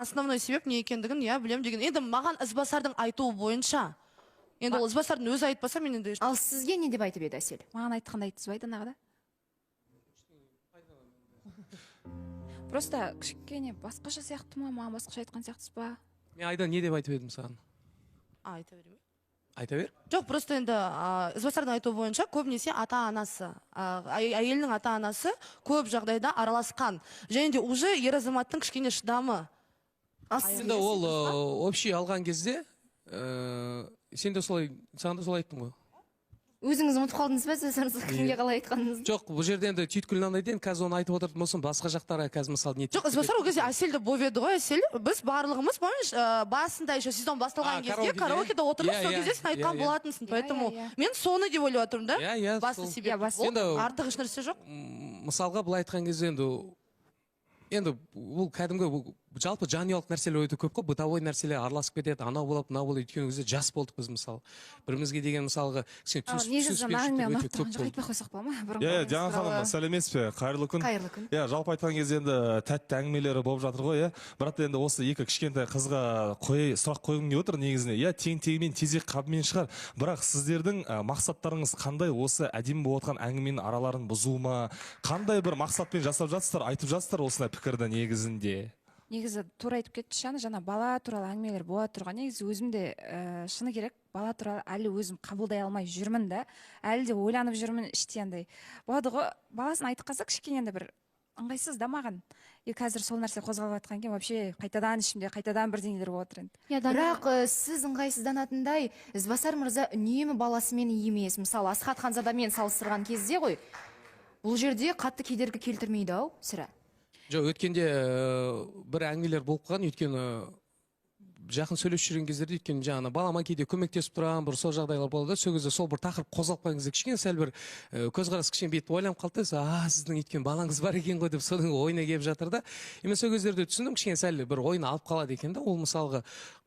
Основной себеп не екендігін, иә, білемін деген. Енді маған Ізбасардың айтуы бойынша, енді ол Ізбасардың өзі айтпаса, мен енді Ал сізге не деп айтып еді, Әсел? Маған айтқанда айтты ба Айданаға да? Просто кішкене басқаша сияқты ма, маған басқаша айтқан сияқтысыз ба? Мен, Айдан, не деп айтып едім саған? А, айта берейін бе? Айта бер. Жоқ, просто енді Ізбасардың айтуы бойынша, көбінесе ата анасы, әйелінің ата анасы көп жағдайда араласқан және де уже ер азаматтың кішкене шыдамы. Ал сіз Енді ол общий алған кезде, сен де солай, саған да солай айттым ғой. Өзіңіз ұмытып қалдыңыз ба сөзіңізді, кімге қалай айтқаныңызды? Жоқ, бұл жерде енді түйткіл мынандай да, енді қазір оны айтып отыратын болсам, басқа жақтарға қазір, мысалы, не Жоқ, Ізбасар ол кезде Әселді болып еді ғой. Әсел, біз барлығымыз, помнишь, басында, еще сезон басталған А, кезде караокеде? караокеде отырдық, Иә, сол иә, кезде сен айтқан иә, иә. болатынсың. Поэтому иә, иә. мен соны деп ойлап отырмын да. Иә, иә, Басты сол. себеп. Иә, басты. Ол Енді- артық ешнәрсе жоқ. Мысалға, былай айтқан кезде, енді бұл кәдімгі, бұл жалпы жанұялық нәрселер өте көп қой, бытовой нәрселер араласып кетеді, анау болады, мынау болады. Өйткені ол кезде жас болдық біз, мысалы, бірімізге деген, мысалға, кішкене Ал негізі мына әңгіме түсініспеушіліктер ұнап өте тұрған көп жоқ, болды. айтпай қойсақ бола ма бұрынғы Иә, әңгімесі Диана ханым, туралы? Сәлеметсіз бе? Қайырлы күн. Қайырлы күн. Иә, жалпы айтқан кезде, енді тәтті әңгімелері болып жатыр ғой, иә. Бірақ та енді осы екі кішкентай қызға сұрақ қойғым келіп отыр негізінде. Иә, тең теңімен, тезек қабымен шығар. Бірақ сіздердің мақсаттарыңыз қандай? Осы әдемі болып жатқан әңгіменің араларын бұзу ма? Қандай бір мақсатпен жасап жатсыздар, айтып жатсыздар осындай пікірді негізінде? Негізі тура айтып кетті Шана, жаңа бала туралы әңгімелер бола тұрған. Негізі өзім де, шыны керек, бала туралы әлі өзім қабылдай алмай жүрмін да, әлі де ойланып жүрмін іште. Андай болады ғой, баласын айтып қалса, кішкене енді бір ыңғайсыз да маған. И қазір сол нәрсе қозғалып жатқан кейін вообще қайтадан ішімде қайтадан бірдеңелер болып жатыр енді. Иә, Данияр. Бірақ сіз ыңғайсызданатындай Ізбасар мырза үнемі баласымен емес. Мысалы, Асхат Ханзадамен салыстырған кезде ғой, бұл жерде қатты кедергі келтірмейді ау, сірә. Жоқ, өткенде бір әңгімелер болып қалған, өйткені жақын сөйлесіп жүрген кездерде, өйткені жаңағы балама кейде көмектесіп тұрамын, бір сол жағдайлар болады да. Сол кезде сол бір тақырып қозғалып қалған кезде, кішкене сәл бір көзқарас кішкене бүйтіп ойланып қалды да, а, сіздің өйткені балаңыз бар екен ғой деп, соның ойына келіп жатыр да. И мен сол кездерде түсіндім, кішкене сәл бір ойын алып қалады екен да. Ол, мысалға,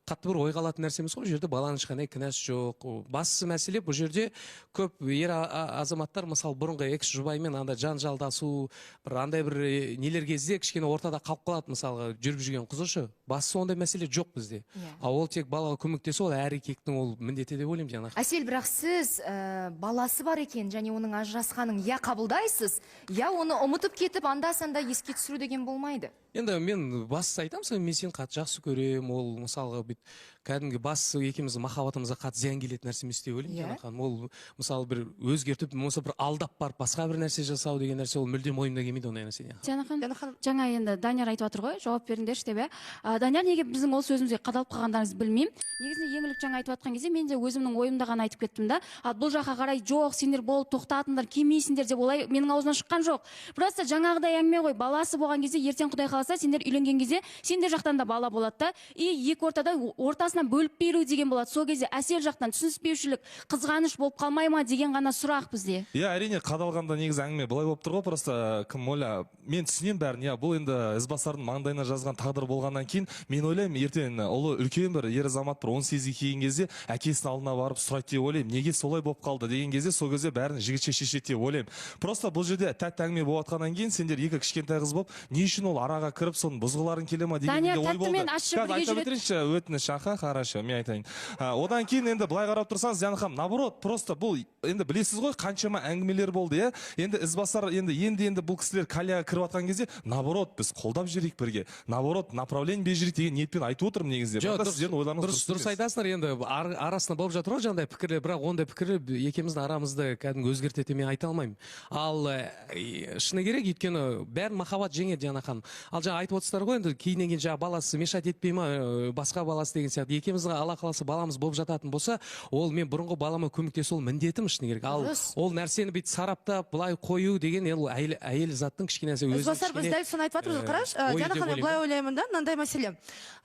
қатты бір ойға алатын нәрсе емес қой. Бұл жерде баланың ешқандай кінәсі жоқ. Бастысы мәселе, бұл жерде көп ер азаматтар, мысалы, бұрынғы экс жұбайымен андай жанжалдасу, бір андай бір нелер кезде кішкене ортада қалып қалады, мысалға, жүріп жүрген қызы ше. Бастысы, ондай мәселе жоқ бізде. А ол тек балаға көмектесу, ол әр еркектің ол міндеті деп ойлаймын, Диана. Әсел, бірақ сіз баласы бар екен және оның ажырасқанын я қабылдайсыз, я оны ұмытып кетіп, анда санда еске түсіру деген болмайды. Енді мен бастысы айтамын саған, мен сені қатты жақсы көремін. Ол, мысалға, бүйтіп кәдімгі бастысы екеуміздің махаббатымызға қатты зиян келетін нәрсе емес деп ойлаймын. Диана ханым, ол, мысалы, бір өзгертіп, болмаса бір алдап барып басқа бір нәрсе жасау деген нәрсе, ол мүлдем ойымда келмейді ондай нәрсе. Диана ханым, Диана ханым. Жаңа енді Данияр айтып жатыр ғой, жауап беріңдерші деп, иә. Данияр, неге біздің ол сөзімізге қадалып қалғандарыңызды білмеймін. Негізінде Еңлік жаңа айтып жатқан кезде мен де өзімнің ойымды ғана айтып кеттім да. Ал бұл жаққа қарай жоқ, сендер болып тоқтатыңдар, келмейсіңдер деп олай менің аузымнан шыққан жоқ. Просто жаңағыдай әңгіме ғой, баласы болған кезде ертең, Құдай қаласа, сендер үйленген кезде сендер жақтан да бала болады да. И екі ортада ортасынан бөліп беру деген болады. Сол кезде Әсел жақтан түсініспеушілік, қызғаныш болып қалмай ма деген ғана сұрақ бізде. Иә, әрине, қадалғанда негізі әңгіме былай болып тұр ғой, просто кім ойла, мен түсінемін бәрін, иә, бұл енді Ізбасардың маңдайына жазған тағдыр болғаннан кейін, мен ойлаймын, ертең ұлы үлкен бір ер азамат, бір 18-ге келген кезде әкесінің алдына барып сұрайды деп ойлаймын, неге солай болып қалды деген кезде, сол кезде бәрін жігітше шешеді деп ойлаймын. Просто бұл жерде тәтті әңгіме болып жатқаннан кейін, сендер екі кішкентай қыз болып, не үшін ол араға кіріп, соны бұзғыларың келе ма деген Данияр, менде ой тәтті болды. мен ащы Қазір бірге айта жүреді. бітірейінші, өтініш, аха, хорошо, мен айтайын. Одан кейін енді былай қарап тұрсаңыз, Диана ханым, наоборот, просто бұл енді білесіз ғой, қаншама әңгімелер болды, иә. Енді Ізбасар енді бұл кісілер колеяға кіріп жатқан кезде, наоборот, біз қолдап жіберейік бірге. Наоборот, направление беріп жіберейік деген ниетпен айтып отырмын негізінде. Жоқ, Бірақ та дұрыс, сіздердің ойларыңыз дұрыс емес. Айтасыңдар енді, арасында болып жатыр ғой жаңағыдай пікірлер, бірақ ондай пікірлер екеуміздің арамызды кәдімгі өзгертеді деп мен айта алмаймын. Ал шыны керек, өйткені бәрін махаббат жеңеді, Диана ханым. Ал жаңа айтып отырсыздар ғой, енді кейіннен кейін жаңағы баласы мешать етпей ма, басқа баласы деген сияқты. Екеуміздің, Алла қаласа, баламыз болып жататын болса, ол мен бұрынғы балама көмектесу, ол міндетім, шыны керек. Ал ол нәрсені бүйтіп сараптап былай қою деген енді ол әйел заттың кішкене нәрсе өзінің Ізбасар, біз кішкене, дәл соны айтып жатырмыз. Қарашы, ойы Диана деп ханым, мен былай ойлаймын. ойлаймын да, мынандай мәселе.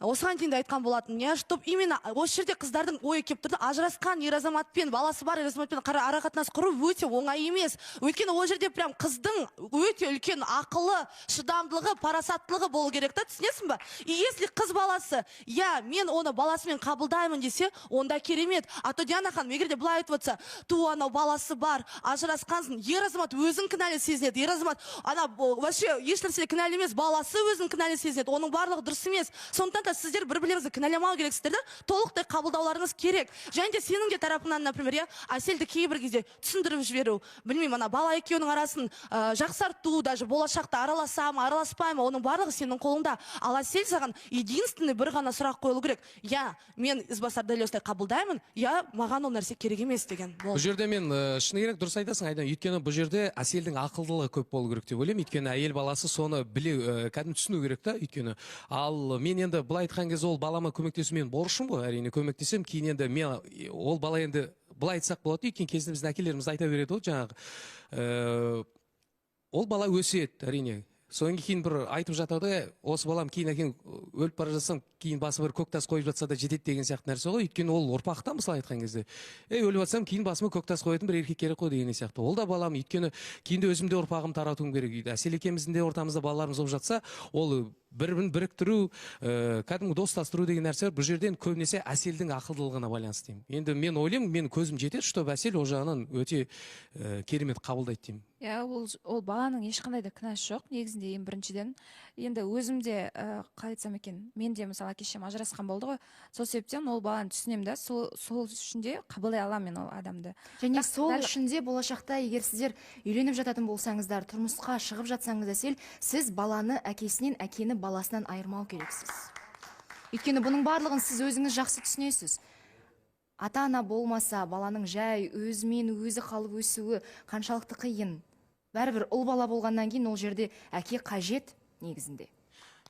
Осыған дейін де айтқан болатынмын, иә, чтоб именно осы жерде қыздардың ойы келіп тұрды, ажырасқан ер азаматпен, баласы бар ер азаматпен ара қатынас құру өте оңай емес. Өйткені ол жерде прям қыздың өте үлкен ақылы, шыдамдылығы, парасаттылығы парасаттылығы болу керек та, түсінесің ба? И если қыз баласы «иә, мен оны баласымен қабылдаймын» десе, онда керемет. А то, Диана ханым, егер де былай айтып отырса, ту, анау баласы бар, ажырасқансың, ер азамат өзін кінәлі сезінеді. Ер азамат ана вообще ешнәрседе кінәлі емес, баласы өзін кінәлі сезінеді. Оның барлығы дұрыс емес. Сондықтан да сіздер бір бірлеріңізді кінәламау керексіздер да, толықтай қабылдауларыңыз керек. Және де сенің де тарапыңнан, например, иә, Әселді кейбір кезде түсіндіріп жіберу, білмеймін, ана бала екеуінің арасын жақсарту, даже болашақта араласа ма, араласпай ма, оның барлығы сенің қолыңда. Ал, Әсел, саған единственный бір ғана сұрақ қойылу керек: «Иә, мен Ізбасарды дәл осылай қабылдаймын, иә, маған ол нәрсе керек емес» деген. Бұл Болды. жерде мен шыны керек, дұрыс айтасың, Айдан. Өйткені бұл жерде Әселдің ақылдылығы көп болу керек деп ойлаймын. Өйткені әйел баласы соны біле, кәдімгі түсіну керек та. Өйткені ал мен енді былай айтқан кезде, ол балама көмектесу менің борышым ғой, әрине, көмектесемін. Кейін енді мен ол бала, енді былай айтсақ болады, өйткені кезінде біздің әкелеріміз айта береді ғой жаңағы, ол бала өседі, әрине. Содан кейін бір айтып жатады ғой: «Осы балам кейін, әкең өліп бара жатсам, кейін басыма бір көк тас қойып жатса да жетеді» деген сияқты нәрсе ғой. Өйткені ол ұрпақ та, мысалы айтқан кезде, ей, өліп жатсам, кейін басыма көк тас қоятын бір еркек керек қой деген сияқты. Ол да балам, өйткені кейін де өзім де ұрпағымды таратуым керек. Үйде Әсел екеуміздің де ортамызда балаларымыз болып жатса, ол бір бірін біріктіру, кәдімгі достастыру деген нәрсе. Бұл жерден көбінесе Әселдің ақылдылығына байланысты деймін. Енді мен ойлаймын, менің көзім жетеді, чтобы Әсел ол жағынан өте керемет қабылдайды деймін. Иә, ол баланың ешқандай да кінәсі жоқ негізінде. Ең біріншіден, енді өзім де, қалай айтсам екен, мен де, мысалы, әке шешем ажырасқан болды ғой, сол себептен ол баланы түсінемін да, сол үшін де қабылдай аламын мен ол адамды. Және Бірақ сол үшін де болашақта, егер сіздер үйленіп жататын болсаңыздар, тұрмысқа шығып жатсаңыз, Әсел, сіз баланы әкесінен, әкені баласынан айырмау керексіз. Өйткені бұның барлығын сіз өзіңіз жақсы түсінесіз. Ата ана болмаса, баланың жай өзімен өзі қалып өсуі қаншалықты қиын. Бәрібір ұл бала болғаннан кейін ол жерде әке қажет негізінде.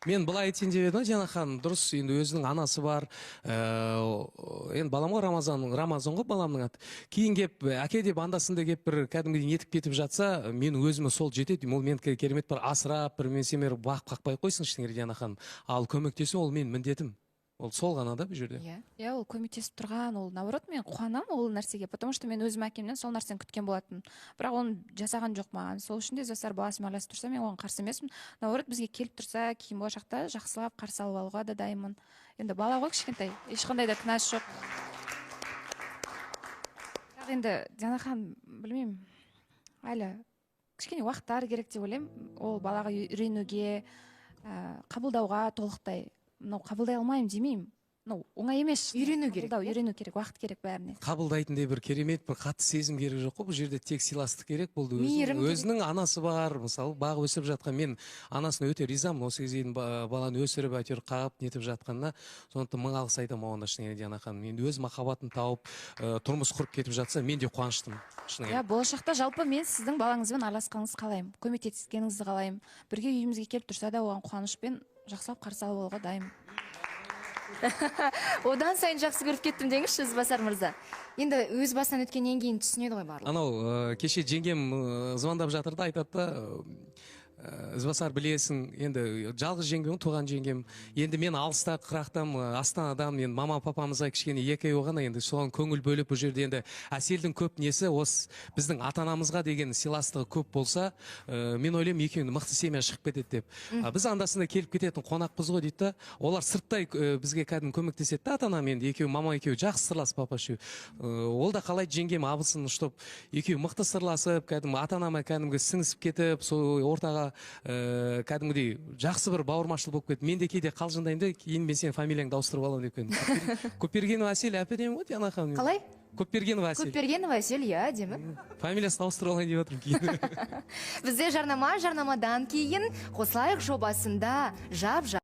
Мен былай айтайын деп едім ғой, Диана ханым, дұрыс, енді өзінің анасы бар, енді балам ғой, Рамазан, Рамазан ғой баламның аты. Кейін келіп әке деп анда санда келіп бір кәдімгідей нетіп кетіп жатса, мен өзіме сол жетеді. Ол мен керемет бір асырап, бір мен сені бағып қақпай ақ қойсын ештеңе, Диана ханым. Ал көмектесу ол менің міндетім, ол сол ғана да бұл жерде. Иә, ол көмектесіп тұрған, ол наоборот, мен қуанамын ол нәрсеге, потому что мен өзім әкемнен сол нәрсені күткен болатынмын, бірақ оны жасаған жоқ маған. Сол үшін де Ізбасар баласымен араласып тұрса, мен оған қарсы емеспін. Наоборот, бізге келіп тұрса, кейін болашақта жақсылап қарсы алып алуға да дайынмын. Енді бала ғой кішкентай, ешқандай да кінәсі жоқ. Бірақ енді, Диана ханым, білмеймін, әлі кішкене уақыттар керек деп ойлаймын ол балаға үйренуге, қабылдауға толықтай. Мынау қабылдай алмаймын демеймін, мынау оңай емес. Үйрену керек, Қабылдау, иә? үйрену керек, уақыт керек бәріне. Қабылдайтындай бір керемет бір қатты сезім керек жоқ қой бұл жерде, тек сыйластық керек болды. Мейірім керек. Өзінің анасы бар, мысалы, бағып өсіріп жатқан. Мен анасына өте ризамын осы кезге дейін баланы өсіріп, әйтеуір қағып нетіп жатқанына. Сондықтан мың алғыс айтамын оған да, шыны керек, Диана ханым. Енді өз махаббатын тауып, тұрмыс құрып кетіп жатса, мен де қуаныштымын, шыны Иә, керек. болашақта жалпы мен сіздің балаңызбен араласқаныңызды қалаймын, көмектескеніңізді қалаймын. Бірге үйімізге келіп тұрса да, оған қуанышпен жақсылап қарсы алып алуға дайынмын. Одан сайын жақсы көріп кеттім деңізші, Ізбасар мырза. Енді өз басынан өткеннен кейін түсінеді ғой барлығы. Анау кеше жеңгем звондап жатыр да, айтады да: «Ізбасар, білесің, енді жалғыз жеңгем ғой, туған жеңгем. Енді мен алыста қырақтам, Астанадамын. Енді мама папамызға кішкене 2 ай болған, енді соған көңіл бөліп, бұл жерде енді Әселдің көп несі осы біздің ата анамызға деген сыйластығы көп болса, мен ойлаймын, екеуінің мықты семья шығып кетеді деп. А біз анда санда келіп кететін қонақпыз ғой», — дейді да. Олар сырттай бізге кәдімгі көмектеседі да, ата анам енді екеуі, мама екеуі жақсы сырласып, папа үшеуі. Ол да қалайды жеңгем, абысын, чтоб екеуі мықты сырласып, кәдімгі ата анама кәдімгі сіңісіп кетіп, сол ортаға кәдімгідей жақсы бір бауырмашыл болып кетті. Мен де кейде қалжыңдаймын да: «Кейін мен сенің фамилияңды ауыстырып аламын» деп. Көпбергенова Әсел әп әдемі ғой, Диана ханым. Қалай? Көпбергенова Әсел. Көпбергенова Әсел, иә, әдемі. Фамилиясын ауыстырып алайын деп жатырмын кейін. Бізде жарнама, жарнамадан кейін «Қосылайық» жобасында жап жап